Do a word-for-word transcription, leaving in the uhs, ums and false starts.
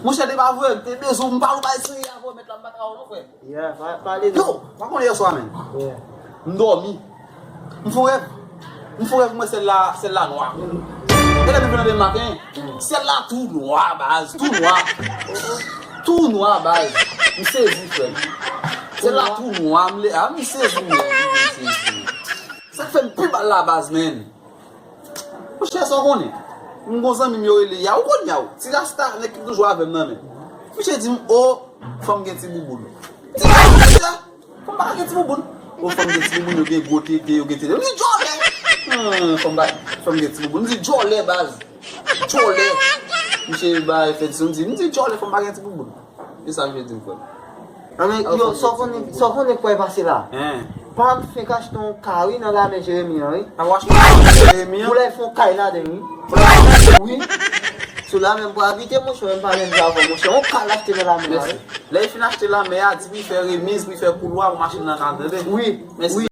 Monchè, te pa vre, te bezwen m pale w bay seri avè w, mèt la, m pa travay non, frè. Yeah, pa- pale non. Yo, pa konnen yèswa menm. Yeah. M dòmi. M fè yon rèv. M fè yon rèv, m wè syèl la, syèl la nwa. E lè m vin nan maten, syèl la tou nwa, baz, tou nwa. Tou nwa, baz. M sezi, frè. Syèl la tou nwa, m le, a, m sezi, men, m sezi. Sa k fè m pi mal la, baz, men. Monchè, sa w konnen? M gon zanmi m yo rele Yaw, ou konn Yaw? Ti rasta, nèg ki toujou avè m nan men. Misye di m, o, fò m gen ti bouboun. Ti rasta, fò m pa gen ti bouboun. O, fò m gen ti bouboun, yo gen gwo tete, yo gen tete. M di, djòlè! Hmm, fò m pa, fò m gen ti bouboun. M di, djòlè, baz. Djòlè! Misye ba efè di, m di, m di, djòlè, fò m pa gen ti bouboun. E sa misye di m, frè m. Anben, yo, sa w konnen, sa w konnen k pral pase la? Hein. Pa m fenk achte yon kay, wi, nan lamè Jeremi an, wi. Ap achte yon kay nan lamè Jeremi an? Pou lè fè yon kay ladan, wi. Pou lè fè yon kay? Wi. Sou lamè m pral abite, monchè, men m pa menm jan avè w, monchè. Yon kay l achte nan lamè a, wi. Lè l fin achte lamè a, di pou l fè remiz, pou l fè koulwa pou machin nan ka antre. Wi. Mèsi. Wi.